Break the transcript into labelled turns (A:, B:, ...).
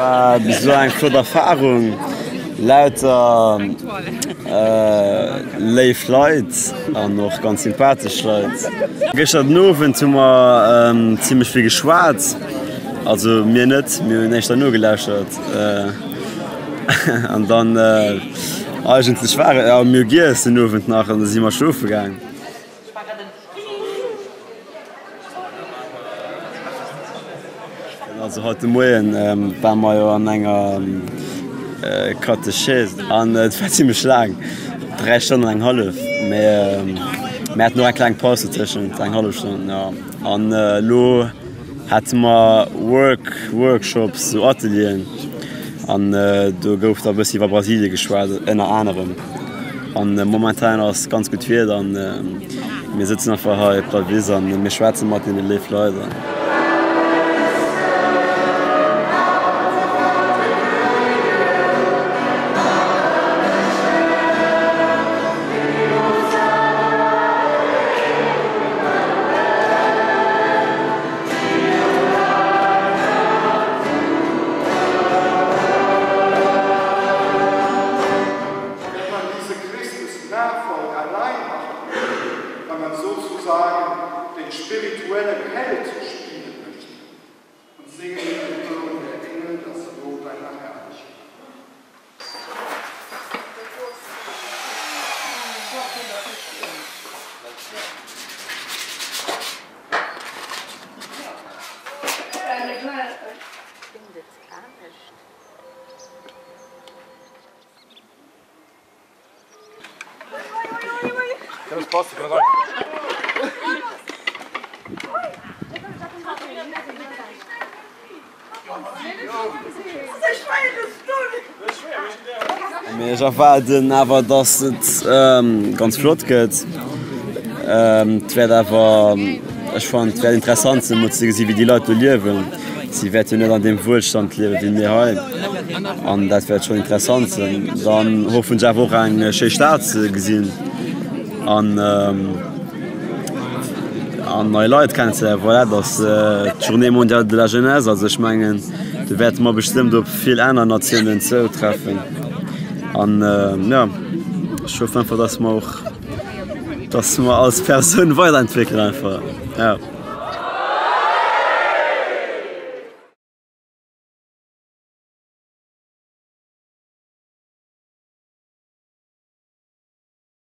A: War bis elo eng flott Erfarung, lauter léif Leit an och ganz sympathesch Leit. Gëschter den Owend hu mer zimmlech vill geschwat, also mir net, mir hunn éischter nogelauschtert an dann eigentlech war et, jo mir hu giess den Owend nach an da si mer schlofe gaang. Also haut de Moien ware mer jo an enger Katechees an et war zimmlech laang, 3 Stonnen an eng hallef, mee mir haten och eng kleng Paus dotëschent, eng hallef Stonn, jo. An elo hate mer Work Workshops, sou Atelieren an do gouf da bëssi iwwer Brasilie geschwat ënner anerem. An momentan ass ganz gutt Wieder an mir sëtzen einfach hei op der Wiss an mir schwätze mat deene léif Leit.
B: Wenn man diese Christus-Nachfolge allein machen möchte, weil man sozusagen den spirituellen Held spielen möchte. Und singen mit den Chören der Engel das Lob deiner Herrlichkeit.
A: Mee ech erwaarden awer, dass et ganz flott gëtt. Et wäert awer, ech fannen, et wäert interessant sinn, emol ze gesi wéi déi Leit do liewen. Si wäerte jo net an deem Wuelstand liewe wéi mir hei an dat wäert schonn interessant sinn. Dann hoffen ech awer och eng schéi Stad ze gesinn an an nei Leit kennenzeléieren. Voilà, et ass d'Journée mondiale de la jeunesse, also ech mengen do wäerte mer bestëmmt op vill aner Natiounen zoutreffen an jo, ech hoffen einfach, dass mer och, dass mer als Persoun weiderentwéckelen einfach, jo.